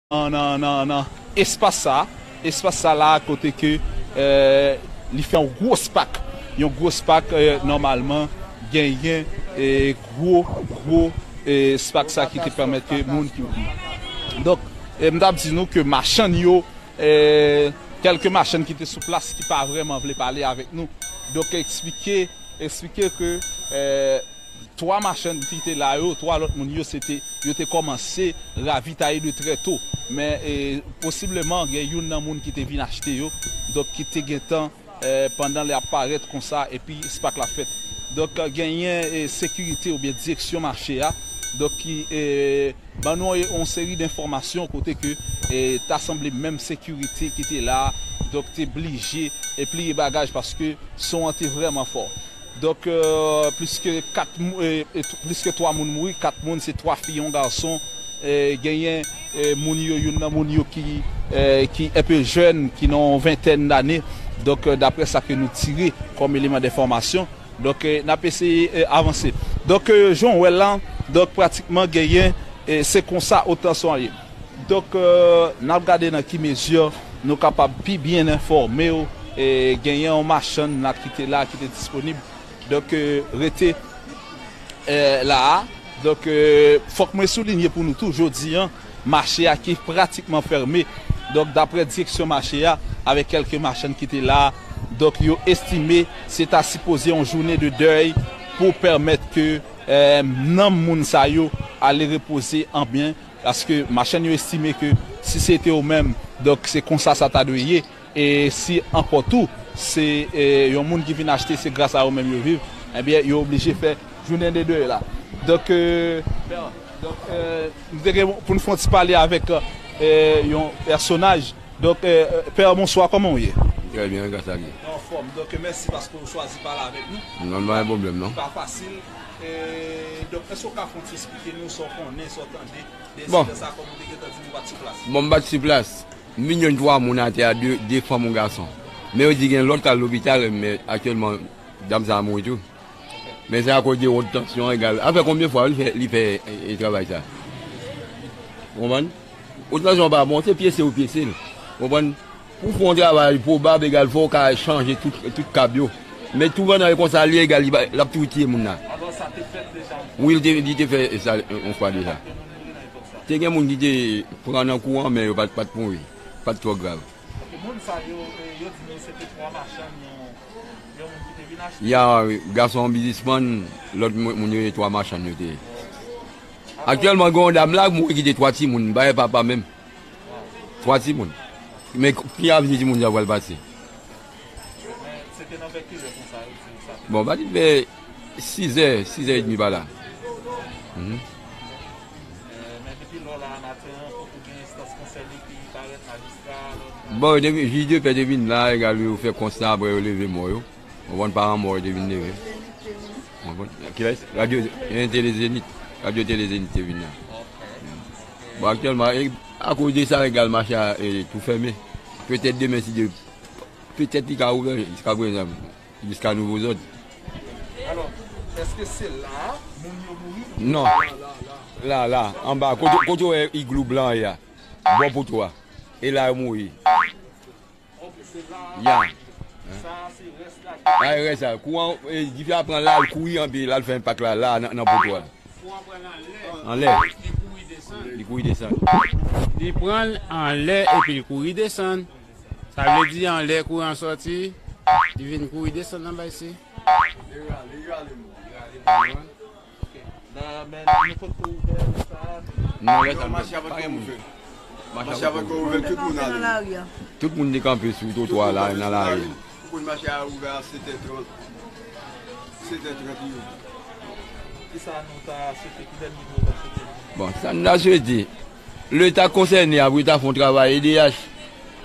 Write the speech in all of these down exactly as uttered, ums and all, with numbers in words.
nan, nan, nan, nan espas sa, espas sa la kote ke, eh, li fè yon gwo spak, yon gwo spak, eh, nòmalman genyen, eh, gwo, gwo, eh, spak sa ki te pèmèt ke moun ki, donk, eh, m t ap di nou ke machann yo, eh, kèlke machann ki te sou plas ki pa vrèman vle pale avèk nou, donk, eksplike, eksplike ke, eh, twa machann ki te la yo, twa lòt moun yo, se te, yo te kòmanse ravitaye de trè to. Men, eh, posibleman, gen youn nan moun ki te vin achte yo, donk ki te gentan, eh, pandan l ap parèt konsa, epi spak la fèt. Donk, eh, genyen, eh, sekirite oubyen direksyon mache a, donk ki, eh, ban nou yon, yon seri d enfòmasyon kote ke, eh, ta sanble menm sekirite ki te la, donk te blije, eh, pliye bagaj paske son an te vrèman fò. Donk, eh, plis ke kat mou-, eh, eh, t-, plis ke twa moun mouri, kat moun, se twa fi, yon gason. Eh, genyen, eh, moun yo, youn nan moun yo ki, eh, ki enpe jèn, ki nan yon ventèn dane. Donk, eh, daprè sa ke nou tire kòm eleman d enfòmasyon. Donk, eh, n ap eseye, eh, avanse. Donk, eh, jan w wè l la, donk, pratikman genyen, eh, se konsa otan sa ye. Donk, eh, n ap gade nan ki mezi nou kapab pi byen enfòme w. Eh, genyen yon machann la ki te la, ki te disponib. Donk, eh, rete, eh, la a. Donk, eh, fòk mwen soulinye pou nou tou, jodi a, mache a ki pratikman fèmen. Donk, daprè direksyon mache a, avèk kèlke machann ki te la, donk, yo estime se ta sipoze yon jounen de dèy pou pèmèt ke, eh, nanm moun sa yo ale repoze an byen. Paske machann yo estime ke si se te yo menm, donk, se konsa sa ta dwe ye. E si ankò tou, se, eh, yon moun ki vin achte, se gras a yo menm yo viv, ebyen, yo oblije fè jounen de dèy la. Donk, eh, donk, eh, nou te gen pou n fè yon ti pale avèk, eh, yon pèsonaj. Donk, eh, Pè, bonswa, kòman w ye? Trè byen, gras a Dye. Anfòm. Donk, mèsi paske w chwazi pale avèk nou. Non, pa gen pwoblèm, non. Pa fasil. Eh, donk, èske w ka fè yon ti eksplike nou sa w konnen, sa w tande de ensidan sa, kòm w te gentan di nou pa t sou plas? Bon, m pa t sou plas. M vin jwenn twa moun atè a, de, de fanm, yon gason. Men yo di gen lòt k al lopital, men aktyèlman, dam sa a mouri tou. Men se akoz de wot tansyon egal. Afè konbyen fwa li fè, li fè, e, e, travay sa? Ou konprann? Wot tansyon pa bon, se pyese ou pyese l. Ou konprann? Pou fè yon travay pwobab egal, fò w ka chanje tout, tout kab yo. Men tou pandan e konsa, li egal, li pa, l ap toujou tiye moun nan. Alò, sa te fèt deja? Wi, li te, li te fè sa yon fwa deja. Te gen moun ki te pran nan kou an, men yo pa t, pa t mouri. Pa t twò grav. Ok, moun sa yo, eh, yo di nou se te twa machann, yon, yon moun ki te vin achte. Ya, gason biznismann, lòt moun, moun yo, twa machann yo te ye. Aktyèlman, gen yon dam la k mouri kite twa timoun, pa gen papa menm. Twa timoun. Men k-, ki avni timoun sa pral pase? Men se te nan vè kilè konsa, yo di sa te. Bon, pa di vè sizè, sizè edmi pa la. Mhm. Eh, men depi lò la maten an, poko gen enstans konsène ki parèt, majistra, lòt. Bon, depi jij de pè te vin la, egal yo fè konsta, apre yo leve mò yo. Ou konprann, paran mò yo te vin leve. Ou konprann? Kilès? Radyo, eh, Tele Zenith. Radyo Tele Zenith te vin la. Bon, aktyèlman, e, akoz de sa, egal mache a, e, tou fèmen. Petèt demen, si Dye, petèt li ka ouvè, jiska prezan, jiska nouvo zòd. Alò, èske se la a moun yo mouri? Non. La, la, anba, kote, kote w wè iglou blan an ye a? Bò poto a. E la yo mouri. Ok, se la a. Ya. Sa a se rès la. A, rès la. Kouran, e, dife a pran la, l kouri anpi l al fè enpak la, la, nan, nan poto a. Kouran pran l anlè. Anlè. Li kouri desann. Li kouri desann. Li pran l anlè epi l kouri desann. Sa vle di anlè kouran sòti, li vin kouri desann anba isi. Li rale, li rale mò. Li rale mò. Ok. Nan, men nou pot ko ouvè sa. Non, lè sa, mache a pa gen moun. Mache a pa ko ouvè, tout moun ale. Tout moun te kanpe sou twotwa la, nan lari. Ou konn mache a ouvè a sèt è trant. Sèt è trant li ouvè. Kisa nou ta swete, ki dènye mo nou ta swete? Bon, sa n ta swete, Leta konsène a pou yo ta fè yon travay E D H.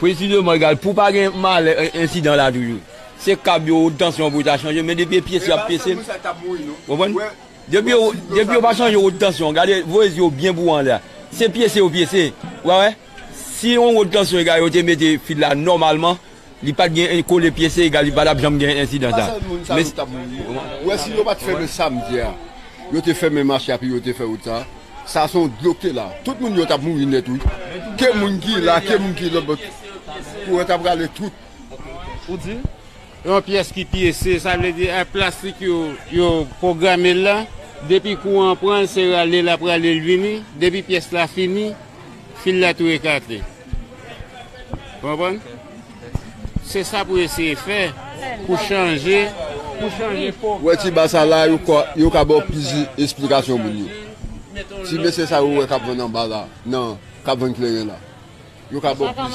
Presizeman, egal, pou pa gen malè, en-, ensidan la toujou. Se kab yo, wot tansyon pou yo ta chanje, men depi e pyese y ap pyese. Ou konprann? Depi yo, depi yo pa chanje wot tansyon, gade, voye zye w byen pou w anlè a. Se pyese yo pyese. Ou pa wè? Si yon wot tansyon, egal, yo te mete fil la nòmalman, li pa t gen kole pyese, egal, li pa t ap janm gen ensidan sa. Pa sèl moun sa yo t ap mouri. Ou wè, si yo pa t fèmen samdi a, yo te fèmen mache a, epi yo te fè wout sa, sa se yon dlo k te la. Tout moun yo t ap mouri nèt, wi. Ke moun ki la, ke moun ki lòt bò. Kouran ta prale tout. Ou di? Yon pyès ki pyese, sa vle di a plastik yo, yo pwograme l la, depi kouran pran l, se rale l ap rale l vini, depi pyès la fini, fil la tou ekate. Konprann? Se sa pou eseye fè, pou chanje, pou chanje pwogram. Wè ti ba sa la, yo ka, yo ka ba w plis esplikasyon moun yo. Ti mesye sa yo wè k ap vann anba la, nan, k ap vann kleren la. Yo ka ba w plis.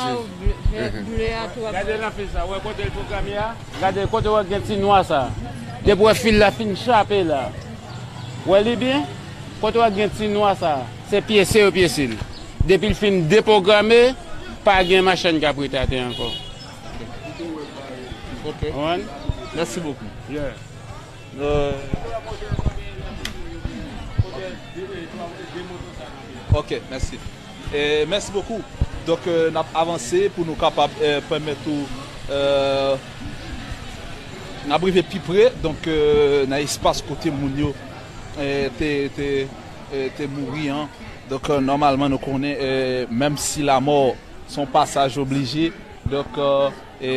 Gade nan fil sa, wè kote l pwograme a? Gade kote wè gen ti nwa sa. Depi wè fil la fin chape la. Wè li byen? Kote wè gen ti nwa sa, se pyese yo pyese l. Depi l fin depwograme, pa gen machann k ap rete atè ankò. Ok. Mèsi bokou. Euh, Ok, mèsi. E, mèsi bokou. Donk, euh, n ap avanse pou nou kapab euh, pèmèt ou euh, n ap rive pi pre, donk, euh, nan espas kote moun yo euh, te, te, euh, te mouri an. Donk, euh, nòmalman, nou konnen, euh, menm si lanmò se yon pasaj oblije, donk, euh, e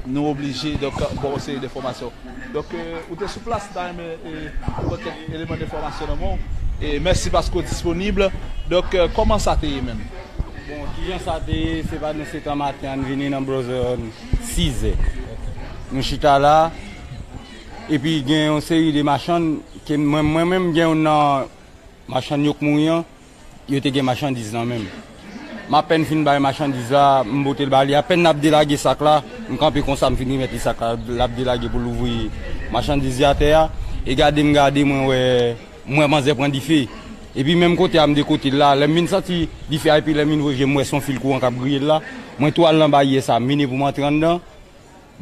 nou oblije, donk, ba w yon seri de enfòmasyon. Donk, euh, ou te sou plas, ta renmen, e, pote kèk eleman de enfòmasyon nan men w. E mèsi paske w disponib. Donk, euh, kòman sa te ye menm? Bon, kijan sa te ye, se pa nou se tan maten an, n vini nan bòzò sizè. Nou chita la, epi gen yon seri de machann, ke mwen, mwen menm, gen youn nan machann yo k mouri an, yo te gen machandiz nan men m. M apèn fin bay machandiz la, m pote l ba li. Apèn n ap delage sak la, m kanpe konsa, m fin remèt li sak la, l ap delage pou l ouvri machandiz li atè a. E gade m gade, mwen wè, m wè manzè pran dife. Epi menm kote a, m de kote l la, lè m vin santi dife a, epi lè m vin voye je m, m wè se yon fil kouran k ap griye l la. Mwen tou al nan baryè sa, m vini pou m antre anndan.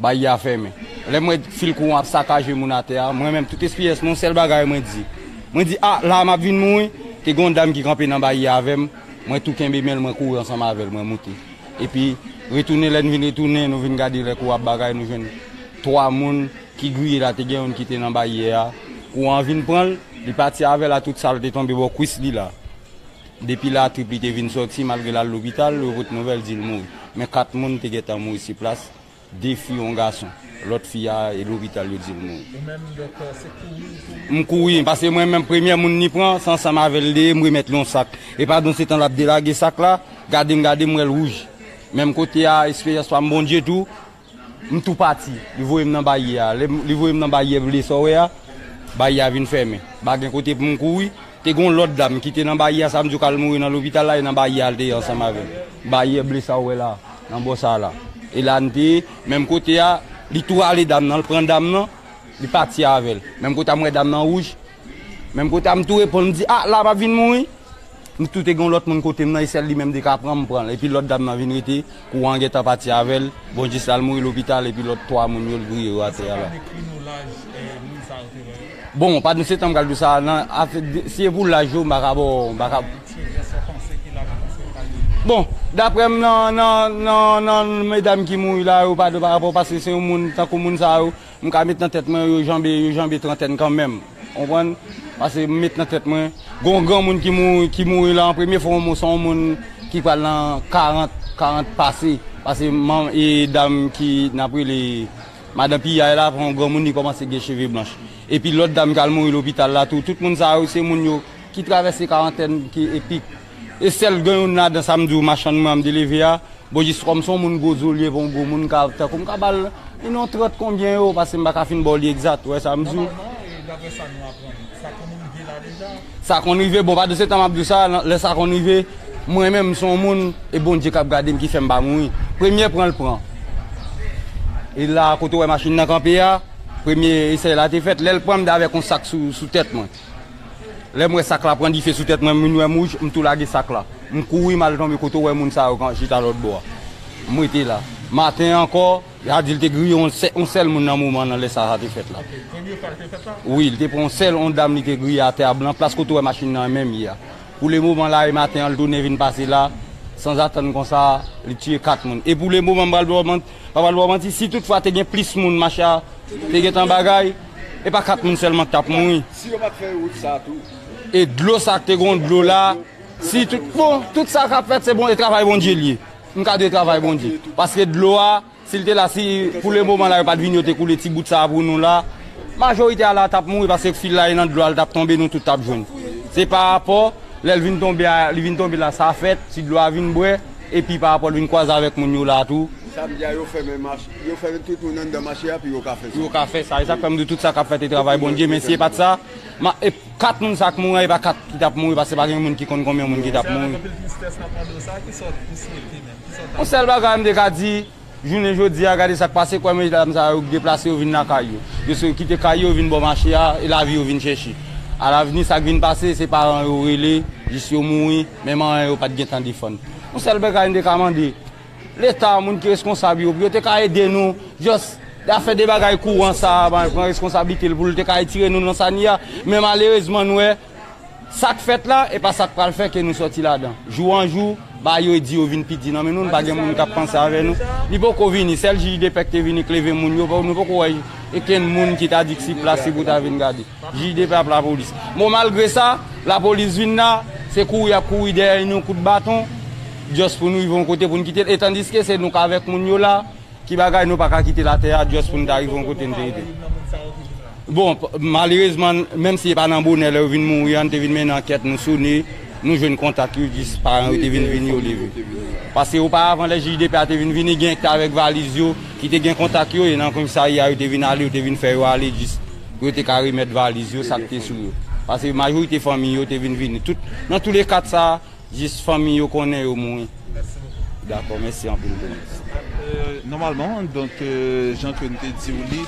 Baryè a fèmen. Lè m wè fil kouran ap sakaje moun atè a, mwen menm, tout espiyès mwen, yon sèl bagay mwen di. Mwen di, a, la a m ap vin mouri. Te gen yon dam ki kanpe nan baryè a avè m. Mwen tou kenbe men l, mwen kouri ansanm avè l, mwen moute. Epi, retounen, lè n vin retounen, nou vin gade lè kouran ap bagay, nou jwenn twa moun ki griye la, te gen youn ki te nan baryè a. Kouran an vin pran l, li pati avè l a tout sa l te tonbe bò kwis li la. Depi la, trip li te vin sòti, malgre l al lopital, yo pote nouvèl, di l mouri. Men kat moun te gentan mouri sou plas. De fi, yon gason. Lòt fi a, e lopital yo di l mouri. Ou menm, doktè, se kouri ou kouri? M kouri, paske mwen menm, premyè moun li pran, se ansanm avè l li ye, m remèt li yon sak. E pandan se tan l ap delage sak la, gade m, gade m, m wè l wouj. Menm kote a, esperyans pa m, Bondye tou, m tou pati. Li voye m nan baryè a. Lè m- li voye m nan baryè ble sa w wè a, baryè a vin fèmen. Pa gen kote pou m kouri. Te gen yon lòt dam ki te nan baryè a, sa m di w k al mouri nan lopital la, e nan baryè a l te ye ansanm avè l. Baryè ble sa w wè la, nan bò sa la. E la n te ye, menm kote a, li tou rale dam nan, l pran dam nan, li pati avè l. Menm kote a m wè dam nan wouj, menm kote a m tou reponn, m di, a, la m ap vin mouri. M tou te gen yon lòt moun kote m nan, e sèl li menm te ka pran m, pran l. Epi lòt dam nan vin rete, kouran an gentan pati avè l. Bon, jis la l mouri lopital, epi lòt twa moun yo, l griye yo atè a la. Bon, pa nou se tan m pral di w sa, nan afè, si e pou laj yo, m pa ka ba w, m pa ka. Bon, daprè m, nan, nan, nan, nan medam ki mouri la yo, pa de pa rapò, paske se yon moun, tankou moun sa yo, m ka met nan tèt mwen, yo janbe, yo janbe trantèn kanmenm. Konprann? Paske m met nan tèt mwen, gen yon granmoun ki mouri, ki mouri la, an premye fwa, yon moun, se yon moun ki pral nan karant, karant pase. Paske man, e dam ki, n ap rele, madan piyay la, se yon granmoun, li kòmanse gen cheve blanch. Epi lòt dam k al mouri lopital la tou, tout moun sa yo, se moun yo ki travèse karantèn ki epik. E sèl gen youn ladan, sa m di w, machann mwen an m te leve a, bon, jis kòm se yon moun gwo zo l ye, bon, gwo moun ka, tankou m ka ba l, e non, trant konbyen yo, paske m pa ka fin ba w li egzat, ou wè sa m di w. Nòmalman, e daprè sa nou aprann, sa konn rive la deja? Sa konn rive, bon, pandan se tan m ap di w sa, lè sa konn rive, mwen menm, m se yon moun, e Bondye k ap gade m ki fè m pa mouri. Premye pran l pran. E la, kote w wè machin nan kanpe a, premye esèy la te fèt, lè l pran m, m te avèk yon sak sou, sou tèt mwen. Lè m wè sak la pran dife sou tèt mwen, m vin wè m wouj, m tou lage sak la. M kouri, m al tonbe kote w wè moun sa yo kan- chita lòt bò a. M rete la. Maten an ankò, y a di l te griye yon sè- yon sèl moun nan moman nan lè sa, sa te fèt la. Wi, l te pran yon sèl, yon dam li te griye atè a blan, plas kote w wè machin nan menm ye a. Pou le moman la, e maten an, l tounen vin pase la, sanzatann konsa, li tiye kat moun. E pou le moman, m pral ba w man- pa pral ba w manti, si toutfwa te gen plis moun, mache a te gentan bagay, e pa kat moun sèlman k t ap mouri. Si yo pa t fè wout sa tou. E dlo sa k te gen dlo la, Si tout, bon, tout sa k ap fèt, se bon, e travay Bondye l ye. M ka di e travay Bondye. Paske dlo a, si l te la, si pou le moman la, yo pa t vin, yo te koule ti bout sa a pou nou la, majorite a la t ap mouri, paske fil la e nan dlo a, l t ap tonbe, nou tout t ap jwenn. Se pa rapò, lè l vin tonbe a, li vin tonbe la, sa fèt, si dlo a vin bwè, epi pa rapò l vin kwaze avèk moun yo la tou. Samdi a, yo fèmen mache, yo fèmen tout moun anndan mache a, pou yo ka fè sa. Yo ka fè sa, e sa k fè m di tout sa k ap fèt, e travay Bondye, men si e pa t sa, ma, e kat moun sa k mouri an, e pa kat ki t ap mouri, paske pa gen moun ki konn konbyen moun ki t ap mouri. Anpil tristès n ap mande w sa, kisa w te swete menm? Kisa w ta... Yon sèl bagay m te ka di, jounen jodi a, gade sa k pase, kwè medam sa yo deplase, yo vin lakay yo. Yo sou kite kay yo, yo vin bò mache a, e lavi yo vin chèche. Alavni, sa k vin pase, se paran yo rele, jis yo mouri, menm an yo pa t gentan defann. Yon sèl bagay m te ka mande, Leta, moun ki reskonsab yo, pou yo te ka ede nou, just, afè de bagay kouran sa a, ban, pran reskonsablite l pou l te ka retire nou nan sa n ye a. Men malerezman, nou wè, sa k fèt la, e pa sa k pral fè ke nou sòti ladan. Jou an jou, bagay yo di yo vin pi di nan men nou, nou pa gen moun k ap panse avè nou. Li poko vini, sèl jij de pè k te vini k leve moun yo, nou poko wè okenn moun ki ta di k si plase pou ta vin gade. Jij de pè ap lapolis. Bon, malgre sa, lapolis vin la, se kouri y ap kouri dèyè nou kout baton, just pou nou rive yon kote pou n kite l. E tandiske se nou k avèk moun yo la, ki bagay nou pa ka kite latè a, just pou n ta rive yon kote n te rete. Bon, p-, malerezman, menm si e pa nan bonè lè yo vin mouri an, n te vin mennen ankèt, nou sone, nou jwenn kontak yo, jis paran yo te vin vini, yo leve. Paske oparavan, lè jij de pè a te vin vini, gen ki te avèk valiz yo, ki te gen kontak yo, e nan komisarya yo te vin ale, yo te vin fè yo ale, jis pou yo te ka remèt valiz yo, sa k te sou yo. Paske majorite fanmi yo te vin vini. Tout, nan tou le kat sa, jis fanmi yo konnen yo mouri. Dakò, mèsi anpil pou nou. Euh, nòmalman, donk, euh, jan ke n te di w li,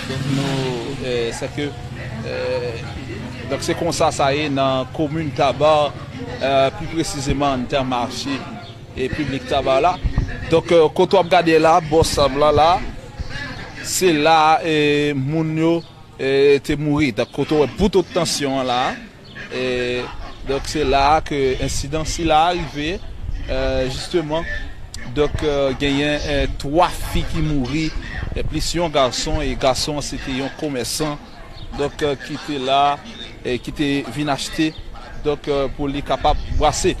donk nou, euh, se ke, euh, donk se konsa sa ye nan komin Taba, euh, pi presizeman nan mache e piblik Taba la. Donk, euh, kote w ap gade la, bò sab la, la, se la, euh, moun yo, euh, te mouri. Donk, kote w wè bout tansyon an la, euh, donk, se la ke ensidan sila a rive, euh, jisteman. Donk, euh, genyen, euh, twa fi ki mouri, euh, plis yon gason, e gason an se te yon komèsan, donk, euh, ki te la, e ki te vin achte, donk, euh, pou li kapab brase.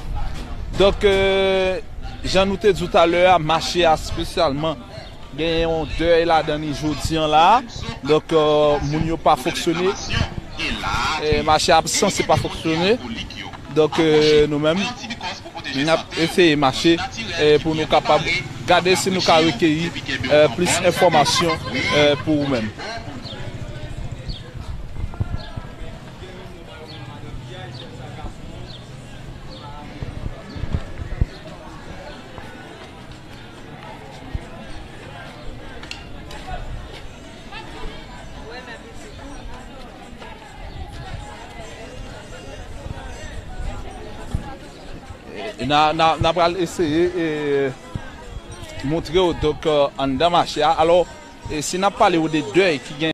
Donk, euh, jan nou te di w talè a, mache a espesyalman, gen yon dèy ladan li jodi an la. Donk, euh, moun yo pa fonksyone. E mache a sanse pa fonksyone. Donk, euh, nou menm, n ap eseye mache, eh, pou nou kapab gade si nou ka rekeyi, eh, plis enfòmasyon, eh, pou ou menm. E, n a, n a, n a pral eseye, e, montre w, donk, e, anndan mache a. Alò, e, si n ap pale w de dèy ki gen